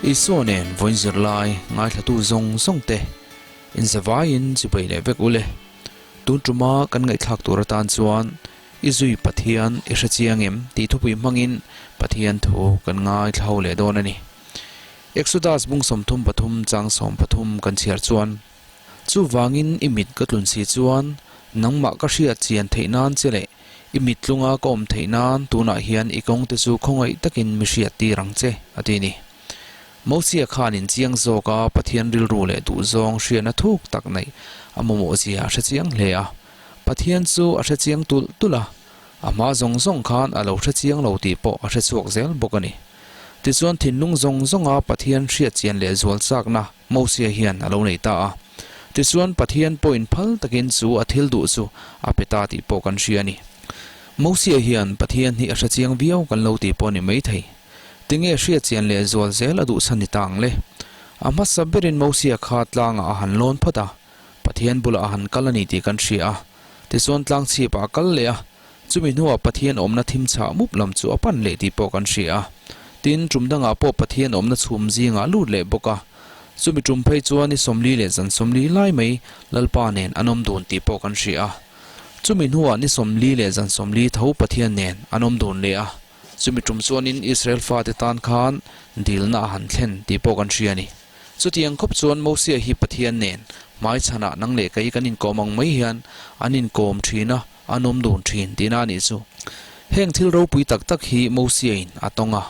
Isua nen vawiin zirlai ngaithlatu zawng zawng te inzavaiin chibai leh vek ule. Tun tuma kan ngaihthlak tur atan chuan I zui Pathian i hre chiang em? tih thupui hmangin Pathian thu kan ngaithla ho leh dawn a ni. Exodus bung 33 chang 13 kan chhiar chuan, Chuvangin i mit ka tlun si chuan nangmah ka hriat chian theih nan che leh i mit tlunga ka awm theih nan tunah hian i kawngte chu khawngaih takin mi hriat tir ang che, a ti a ni. Mosia khanin chiang zawka Pathian rilru leh duhzawng hriatna thuk tak neih a mamawh zia a hre chiang hle a. Pathian chu a hre chiang tulh tulh a, a hma zawng zawng khan a lo hre chiang lo tih pawh a hre chhuak zel bawk a ni. Tichuan thinlung zawng zawnga Pathian hriat chian leh zual chakna Mosia hian a lo nei ta a. Tichuan Pathian pawhin phal takin chu a thil duh chu a pe ta tih pawh kan hria a ni. Mosia hian Pathian hi a hre chiang viau kan lo tih pawh a ni maithei. Tinge hriat chian leh zual zel a duh chhan ni ta ang le? A hmasa berin Mosia kha tlangah a han lawn phawt a, Pathian bulah a han kal a ni tih kan hria a. Tichuan tlang chhipah a kal leh a, chumi hnuah Pathian awmna thim chhah mup lam chu a pan leh tih pawh kan hria a. Tin, tum dangah pawh Pathian awmna chhum zingah a lut leh bawk a. Chumi tum phei chuan ni 40 leh zan 40 lai mai Lalpa nen an awm dun tih pawh kan hria a. Chumi hnuah ni 40 leh zan 40 tho Pathian nen an awm dun leh a. Chumi tum chuanin Israel fate tan khan dilna a han thlen tih pawh kan hria a ni. Chutiang khawp chuan Mosia hi Pathian nen hmaichhanah nang leh kei kan inkawm ang mai hian an inkawm thin a, an awm dun thin tihna a nih chu. Heng thil ropui tak tak hi Mosia-in a tawng a,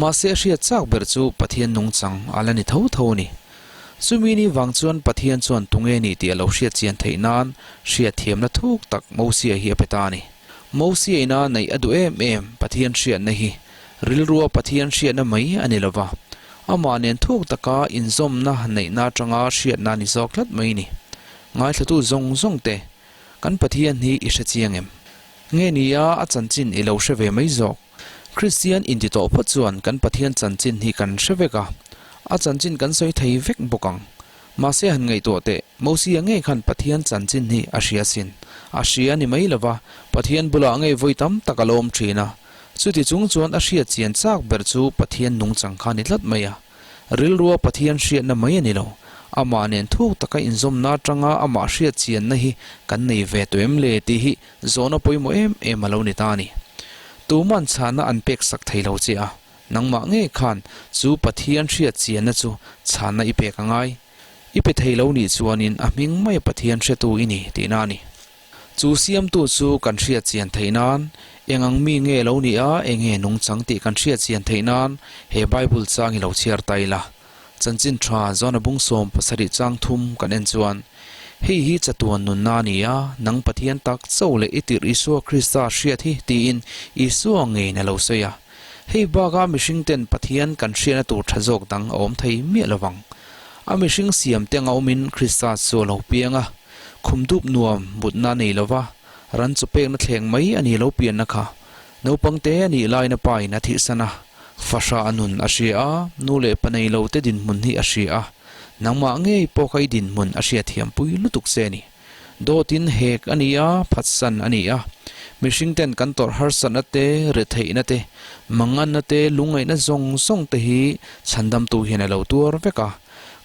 mahse a hriat chak ber chu Pathian nungchang a la ni tho tho a ni. Chumi ni vang chuan Pathian chuan tunge ni tih a lo hriat chian theih nan hriatthiamna thuk tak Mosia hi a pe ta a ni. Mosia ina neih a duh em em Pathian hriatna hi rilrua Pathian hriatna mai a ni lova, amah nen thuk taka inzawmna neihna atanga hriatna a ni zawk tlat mai ni. Ngaithlatu zawng zawng te, kan Pathian hi i hre chiang em? Nge nia a chanchin i lo hre ve mai zawk? Kristian inti tawh phawt chuan kan Pathian chanchin hi kan hre vek a, a chanchin kan sawi thei vek bawk ang. Mahse han ngaihtuah teh, Mosia ngei khan Pathian chanchin hi a hria sin. A hria ni mai lova, Pathian bulah ngei vawi tam tak a lo awm thin a. Chuti chung chuan a hriat chian chak ber chu Pathian nungchang kha ni tlat mai a. Rilrua Pathian hriatna mai a ni lo. Amah nen thuk taka inzawmna atanga amah hriat chianna hi kan nei ve tawh em le tih hi zawhna pawimawh em em a lo ni ta a ni. Tuman chhahna an pek sak thei lo che a. Nangmah ngei khan chu Pathian hriat chianna chu chhanna i pek a ngai. I pe thei lo nih chuanin a hming mai Pathian hretu i ni tihna a ni. Chu siamtu chu kan hriat chian theih nan, eng ang mi nge lo ni a, eng nge nungchang tih kan hriat chian theih nan he Bible chang i lo chhiar ta ila. Chanchin tha John a bung 17 chang thum kan en chuan, Hei hi chatuan nunna a ni a, nang Pathian tak cho leh i tirh Isua Krista hriat hi tiin Isua ngeiin a lo sawi a. Hei bakah mihring ten Pathian kan hriatna tur tha zawk dang a awm thei miah lovang. A mihring siam te anga awmin Krista chu a lo piang a, khum dup nuam mutna a nei lova, ran chu pekna thleng mai a ni lo pianna kha. Naupang te a nih lain a pa in a thihsan a, fahra a nun a hria a, nu leh pa nei lo te dinhmun hi a hria a, nangmah ngei pawh kha i dinhmun a hriatthiampui lutuk che a ni. Dawtin hek a ni a, phatsan a ni a. Mihring ten kan tawrh harsatna te, retheihna te, manganna te, lungngaihna zawng zawng te hi chhandamtu hian a lo tuar vek a.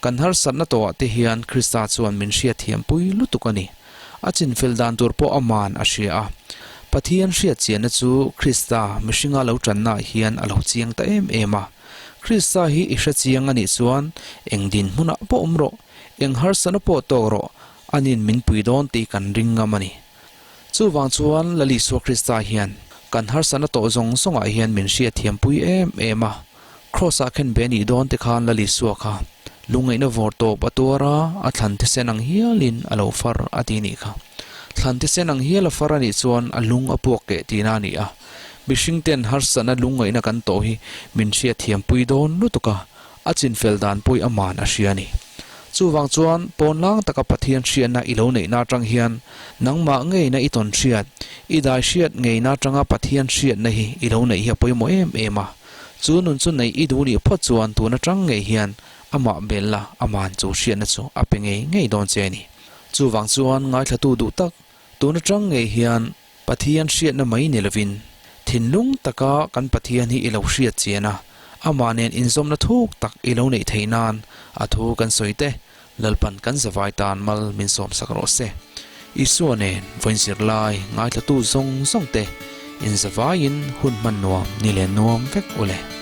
Kan harsatna tawhah te hian Krista chuan min hriatthiampui lutuk a ni. A chinfel dan tur pawh aman a hria a. Pathian hriatchianna chu Krista mihringa lo tannaah hian a lo chiang ta em em a. Krista hi i hrechiang a nih chuan eng dinhmunah pawh awm rawh, eng harsatna pawh tawk rawh, Anin min pui dawn tih kan ring ngam a ni. Chuvang chuan Lal Isua Krista hian kan harsatna tawh zawng zawngah hian min hriatthiampui em em a. Kraws-ah khen be nih dawn te khan Lal Isua kha lungngaihna vawr tawp a tuar a, a thlan thisen ang hialin a lo far a ti nih kha. Thlan thisen ang hial a far a nih chuan a lung a puak keh tihna a ni a. Mihring ten harsatna lungngaihna kan tawh hi min hriatthiampui dawn lutuk a, A chinfel dan pawih aman a hria a ni. Chuvang chuan pawnlang taka Pathian hriatna i lo neihna atang hian nangmah ngeina i tawn hriat, i dai hriat ngeina atanga Pathian hriatna hi i lo neih hi a pawimawh em em a. Chu nun chu neih i duh nih phawt chuan tun atang ngei hian amah bel la aman chu hriatna chu a pe ngei ngei dawn che a ni. Chuvang chuan ngaithlatu duh tak tun atang ngei hian Pathian hriatna mai ni lovin, thinlung taka kan Pathian hi i lo hriat chian a. Amah nen inzawmna thuk tak i lo neih theih nan a thu kan sawi te Lalpan kan zavai tan mal min sawmsak rawh se. Isua nen vawiin zirlai ngaithlatu zawng zawng te inzavaiin hun hman nuam ni leh nuam vek u le.